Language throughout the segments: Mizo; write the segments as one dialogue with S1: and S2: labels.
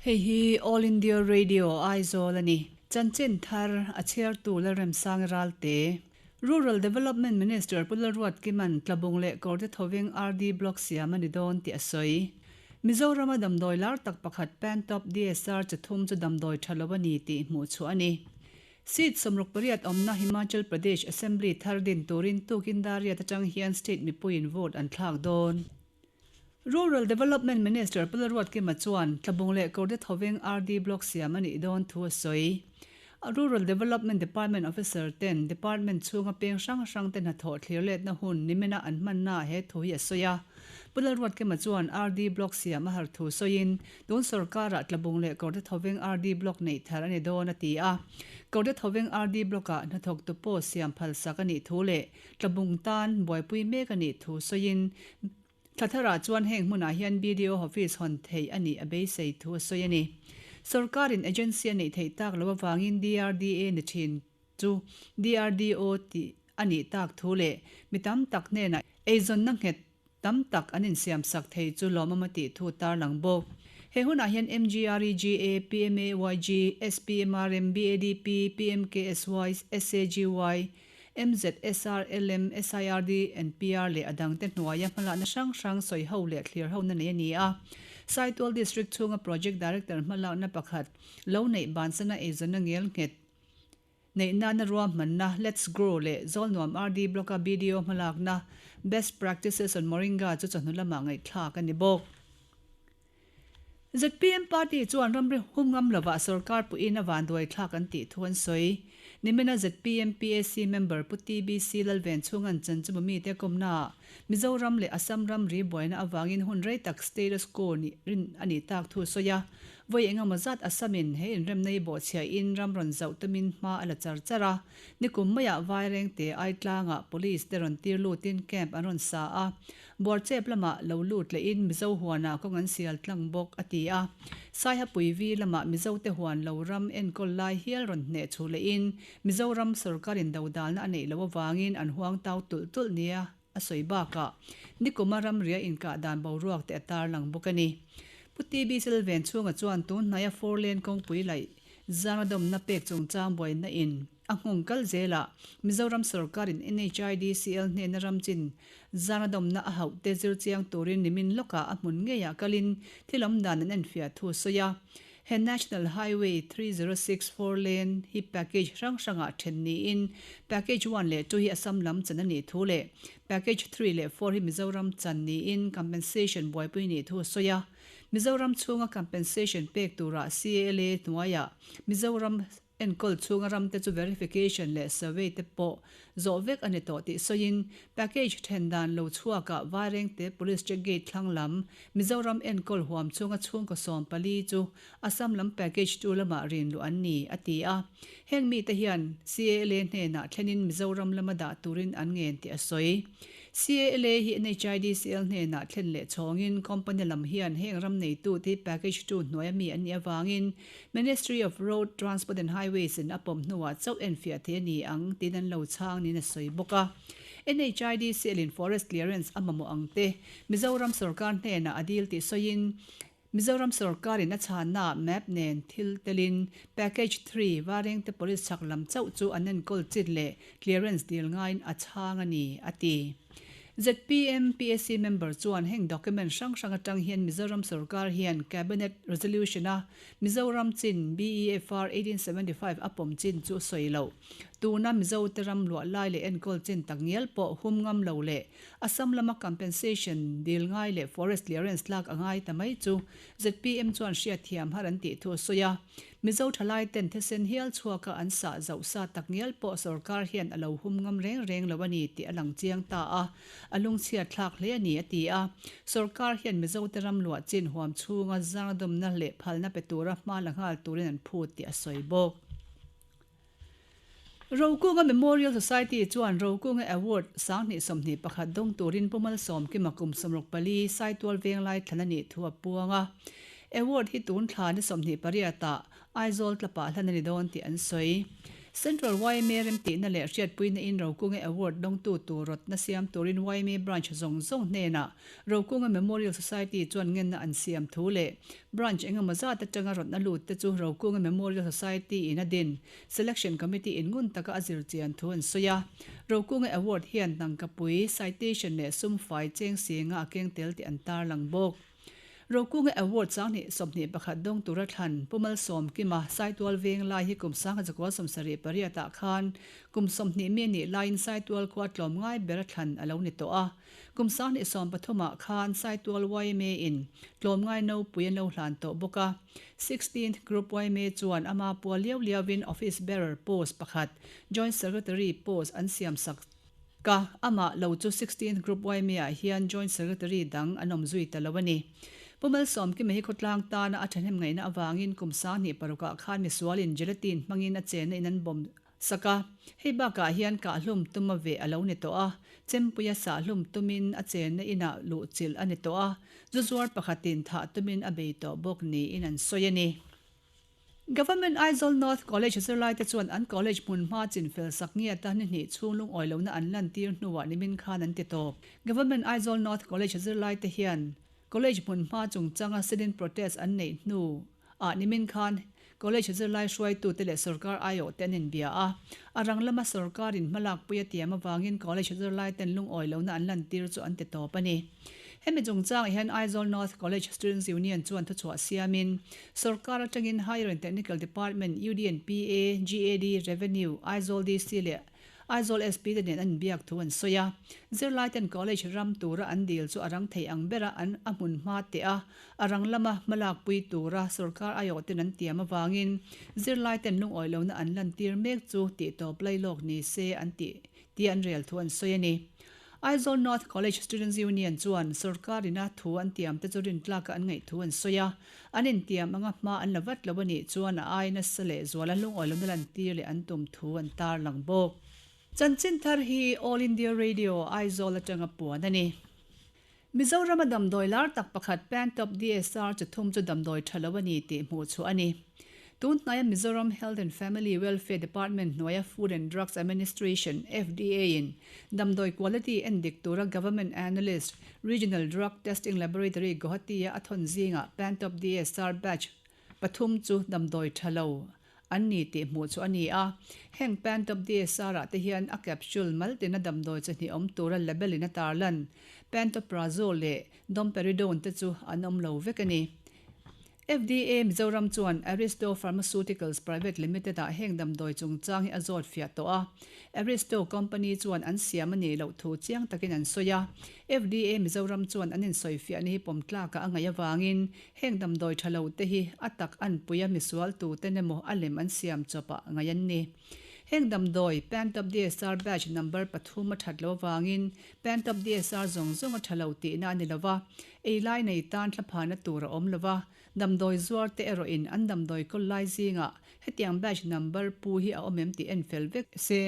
S1: Hei hi All India Radio Aizawl a ni. Chanchin thar a chhiartu Lalremsang Ralte. Rural Development Minister Pu Lalruatkima'n Tlabung leh Kawrte Thoveng RD Block siam a ni dawn tih a sawi. Mizorama damdawi lar tak pakhat Pantop DSR chi thum chu damdawi tha lo a ni tih hmuh chhuah a ni. Seat 68 awmna Himachal Pradesh Assembly thar din turin tukin Dariat atang hian state mipuiin vote an thlak dawn. Rural Development Minister Pu Lalruatkima chuan Tlabung leh Kawrte Thoveng RD Block siam a nih dawn thu a sawi. Rural Development Department officer ten department chhunga peng hrang hrang te hnathawh thlir letna hun nimina an hmannaah he thu hi a sawi a. Pu Lalruatkima chuan RD Block siam a har thu sawiin tun sorkarah Tlabung leh Kawrte Thoveng RD Block neih thar a ni dawn a ti a. Kawrte Thoveng RD Block-ah hnathawktu post siam phalsak a nih thu leh Tlabung tan buaipui mek a nih thu sawiin, thla tharah chuan heng hmunah hian BDO office hawn theih a nih a beisei thu a sawi a ni. Sorkarin agency a neih theih tak loh avangin DRDA ni thin chu DRDO tih a nih tak thu leh mi tam tak hnenah eizawnna nghet tam tak an insiamsak thei chu lawmawm a tih thu tarlang bawk. He hunah hian MGREGA, PMAYG, SPMRM, BADP, PMKSY, SAGY, MZSR, LM, SIRD, NPR leh a dangte hnuaia hmalakna hrang hrang sawi ho leh thlir hona nei a ni a. Saitual District chhunga Project Director hmalakna pakhat lo neih bansana eizawnna ngelnghet Neih nana ruahmanna Let's Grow leh Zawlnuam RD Block-a BDO hmalakna Best Practices on Moringa chu chawhnu lamah ngaihthlak a ni bawk. Zpm party chuan ramri hum ngam lovah sorkar puiin a vanduai thlak an tih thu an sawi. Nimina zpm PAC member Pu TBC Lalvenchhunga'n Chanchuma mite kawmnaah Mizoram leh Assam ramri buaina avangin hun rei tak status quo nih rin a nih tak thu a sawi a. Vawi engemaw zat Assamin he inremna hi bawhchhiahin ram rawn zauh tumin hma a la char char a. Nikum maiah Vairengte Aitlangah Police te rawn tir lutin camp an rawn sa a. Buarchep lamah lo lut lehin Mizo huanah kawng an sial tlang bawk, a ti a. Saihapui vi lamah Mizote huan lo ram enkawl lai hial rawn hneh chhuh lehin Mizoram sorkarin dodalna a neih loh avangin an huang tau tulh tulh nia a sawi bakah nikuma ramria inkah dan boruak te a tarlang bawk a ni. Pu TB Silven chhunga chuan tun hnaia four lane kawngpui laih zanga dawmna pek chungchang buaina in a nghawng kal zelah Mizoram sorkarin NHIDCL hnena ram chin zanga dawmna a hauh te zir chiang turin nimin lawkah a hmun ngeiah kalin thil awm dan an enfiah thu a sawi a. He National Highway 306 four lane hi package hrang hrangah then niin package one leh two hi Assam lam chan a nih thu leh package three leh four hi Mizoram chan niin compensation buaipui nih thu a sawi a. Mizoram chhunga compensation pek turah CLA hnuaiah Mizoram enkawl chhunga ramte chu verification leh survey te pawh zawh vek a ni tawh tih sawiin package then dan lo chhuakah Vairengte Police Check Gate thlang lam Mizoram enkawl huam chhunga chhungkaw 14 chu Assam lam package tu lamah rin luh an ni, a ti a. Heng mite hian CALA hnenah thlenin Mizoram lama dah turin an ngen tih a sawi. CALA hi NHIDCL hnenah thlen leh chhawngin company lam hian heng ram neitute hi package tu hnuaia mi an nih avangin Ministry of Road, Transport and Highways in a pawm hnuah chauh enfiah thei a ni ang tiin an lo chhang niin a sawi bawk a. NHIDCL in Forest Clearance a mamawh ang te Mizoram sorkar hnenah a dil tih sawiin Mizoram sorkarin a chhannaah map nen thil telin Package three Varengte Police chhak lam chauh chu an enkawl chin leh clearance dil ngaiin a chhang a ni, a ti. Zpm PAC member chuan heng document hrang hrang atang hian Mizoram sorkar hian Cabinet Resolution a Mizoram chin BEFR 1875 a pawm chin chu sawi loh. Tuna Mizote ram luah lai leh enkawl chin tak ngial pawh hum ngam lo leh Assam lama compensation dil ngai leh forest clearance tlak a ngai ta mai chu zpm chuan hriatthiam har an tih thu a sawi a. Mizo thalai ten thisen hial chhuaka an sah zauh sa tak ngial pawh sorkar hian a lo hum ngam reng reng lo a ni tih a lang chiang ta a, a lungchhiat thlak hle a ni a ti a. Sorkar hian Mizote ram luah chin huam chhunga zangdawmna leh phalna pe tura hma la nghal turin an phut tih a sawi bawk. Rokunga Memorial Society chuan Rokunga Award 2021 dawng turin Pu Malsawmkima kum 64 Saitual Venglai thlan a nih thu a puang a. Award hi tun thla ni 28 ah Aizawl tlapah hlan a ni dawn tih an sawi. Central yma remtihna leh hriatpuina in Rokunga Award dawngtu tur rawtna siam turin yma Branch zawng zawng hnenah Rokunga Memorial Society chuan ngenna an siam thu leh Branch engemaw zat atanga rawtna lut te chu Rokunga Memorial Society in a din Selection Committee in ngun taka a zir chian thu an sawi a. Rokunga Award hian tangkapui, citation leh sum fai cheng singa a keng tel tih an tarlang bawk. Rokunga Award 2021 dawng tura thlan Pu Malsawmkima Saitual veng lai hi kum 1978 ah khan kum 20 mi a nih laiin Saitual khua tlawmngai bera thlan a lo ni tawh a. Kum 2013 ah khan Saitual yma in tlawmngai nopui an lo hlan tawh bawk a. Sixteenth Group yma chuan ama pual liau liauin Office Bearer post pakhat, Joint Secretary post an siamsak Ka, amah lo chu Sixteenth Group yma ah hian Joint Secretary dang an awm zui ta lo a ni. Pu Malsawmkima hi khawtlang tana a thahnem ngaihna avangin kum 2006 ah khan misualin gelatine hmangin a chenna in an bawm sak a. Hei bakah hian kahhlum tuma veh a lo ni tawh a, Chempuia sahhlum tumin a chenna inah luhchilh a ni tawh a, zu zuar pakhatin thah tumin a bei tawh bawk niin an sawi a ni. Government Aizawl North College zirlaite chuan an college hmunhma chinfel sak ngiata ni hnih chhung lungawi lohna an lantir hnuah nimin khan an ti tawp. Government Aizawl North College zirlaite hian college hmunhma chungchanga sit-in protest an neih hnu ah nimin khan college zirlai hruaitute leh sorkar aiawhte an inbia a. A rang lama sorkarin hmalakpui a tiam avangin college zirlaiten lungawi lohna an lantir chu an ti tawp a ni. Hemi chungchangah hian Aizawl North College Students Union chuan thuchhuah siamin, Sorkar atangin Higher and Technical Department, UDNPA, GAD, Revenue, Aizawl DC leh Aizawl SP te nen an inbiak thu an sawi a. Zirlaiten college ram tura an dil chu a rang thei ang bera an a hmun hma teh a, a rang lama hmalakpui tura sorkar aiawhten an tiam avangin zirlaiten lungawi lohna an lantir mek chu tihtawp lailawk ni se an tih tia an rel thu an sawi a ni. Aizawl North College Students Union chuan sorkar ina thu an tiam te chu rintlaka an ngaih thu an sawi a, an intiam anga hma an la vat lo a nih chuan a ai nasa leh zuala lungawi lohna lantir leh an tum thu an tarlang bawk. Chanchin thar hi All India Radio, Aizawl atanga puan a ni. Mizorama damdawi lar tak pakhat Pantop DSR chi thum chu damdawi tha lo a ni tih hmuh chhuah a ni. Tun hnaia Mizoram Health and Family Welfare Department hnuaia Food and Drugs Administration, FDA, in damdawi quality en dik tura Government Analyst, Regional Drug Testing Laboratory, Guwahati-a a thawn zingah Pantop DSR batch pathum chu damdawi tha lo an ni tih hmuh chu a ni a. Heng Pantop DSR ah te hian a capsule mal tina damdawi chi hnih awm tura label in a tarlan Pantoprazole leh Domperidone te chu an awm lo vek a ni. FDA Mizoram chuan Aristo Pharmaceuticals Private Limited ah heng damdawi chungchang hi a zawt fiah tawh a. Aristo company chuan an siam a nih loh thu chiang takin an sawi a. FDA Mizoram chuan an insawi fiahna hi pawm tlakah a ngaih avangin heng damdawi tha lo te hi a tak anpui a misual tuten emaw a lem an siam chawpah ngaih an ni. Heng damdawi Pantop DSR batch number pathum a that loh avangin Pantop DSR zawng zawng a tha lo tihna a ni lo va, ei lai nei tan thlaphana tur a awm lo va, damdawi zuar te erawh in an damdawi kawl lai zingah hetiang batch number pu hi a awm em tih en fel vek se,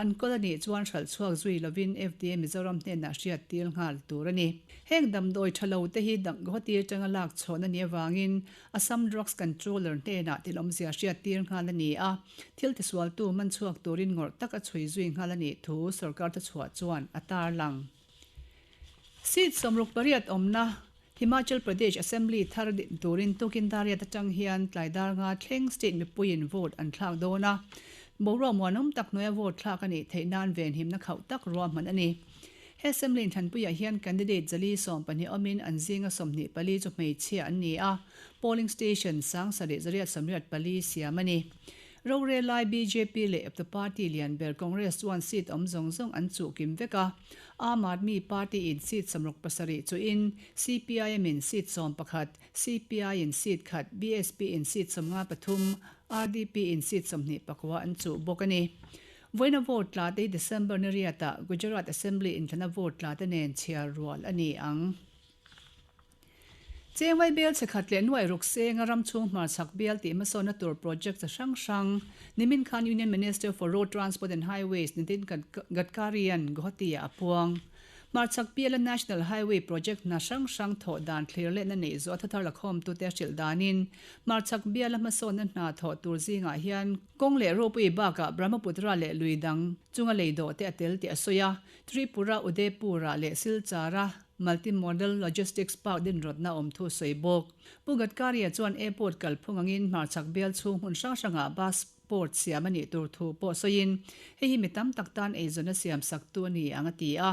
S1: an kawl a nih chuan hralh chhuak zui lovin FDA Mizoram hnenah hriat tir nghal tur a ni. Heng damdawi tha lo te hi Guwahati atanga lak chhawn a nih avangin Assam Drugs Controller hnenah thil awmzia hriat tir nghal a ni a, thil tisualtu man chhuak turin ngawrh tak a chhui zui nghal a nih thu sorkar thuchhuah chuan a tarlang. Seat 68 awmna Himachal Pradesh Assembly thar din turin tukin dar riat atang hian tlai dar nga thleng state mipuiin vote an thlak dawn a, boruak muanawm tak hnuaia vote thlak a nih theih nan venhimna khauh tak ruahman a ni. He Assembly inthlanpuiah hian candidate 112 awmin an zinga 24 chu hmeichhia an ni a, polling station 7884 siam a ni. Rorelai bjp leh eptu party lian ber Congress chuan seat awm zawng zawng an chuh kim vek a, Aam Aadmi Party in seat 67 chuhin CPIM in seat 11, CPI in seat khat, BSP in seat 53, RDP in seat 24 an chuh bawk a ni. Vawiina vote tla te hi December ni riatah Gujarat Assembly inthlana vote tla te nen chhiar rual a ni ang. Chengvai bial chhe khat leh nuai ruk senga ram chhung hmarchhak bial tih hmasawnna tur project chi hrang hrang nimin khan Union Minister for Road Transport and Highways Nitin Gadkari-a'n Guwahati-ah a puang. Hmarchhak biala National Highway project hna hrang hrang thawh dan thlir lehna neih zawh a thar lakhawmtute a hrilh danin Hmarchhak biala hmasawnna hna thawh tur zingah hian kawng leh ropui bakah Brahmaputra leh lui dang chunga lei dawh te a tel tih a sawi a. Tripura, Udaipur-ah leh Silchar-a Multi-Modal Logistics Park dinrawtna awm thu sawi bawk. Pu Gadkari-a chuan airport kalphung angin hmarchhak bial chhung hmun hrang hrangah bus port siam a nih tur thu pawh sawiin, hei hi mi tam tak tan eizawnna siam saktu a ni ang a ti a.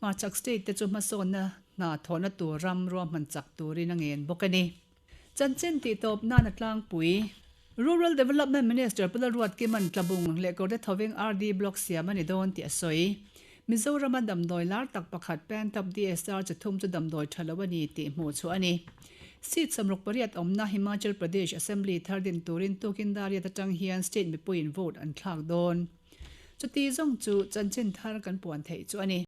S1: Hmarchhak state te chu hmasawnna hna thawhna tur ram ruahman chak turin a ngen bawk a ni. Chanchin tihtawp nan a tlangpui. Rural Development Minister Pu Lalruatkima'n Tlabung leh Kawrte Thoveng RD Block siam a ni dawn tih a sawi. Mizorama damdawi lar tak pakhat Pantop DSR chi thum chu damdawi tha lo a ni tih hmuh chhuah a ni. Seat 68 awmna Himachal Pradesh Assembly thar din turin tukin Dariat atang hian state mipuiin vote an thlak dawn. Chuti zawng chu chanchin thar kan puan theih chu a ni.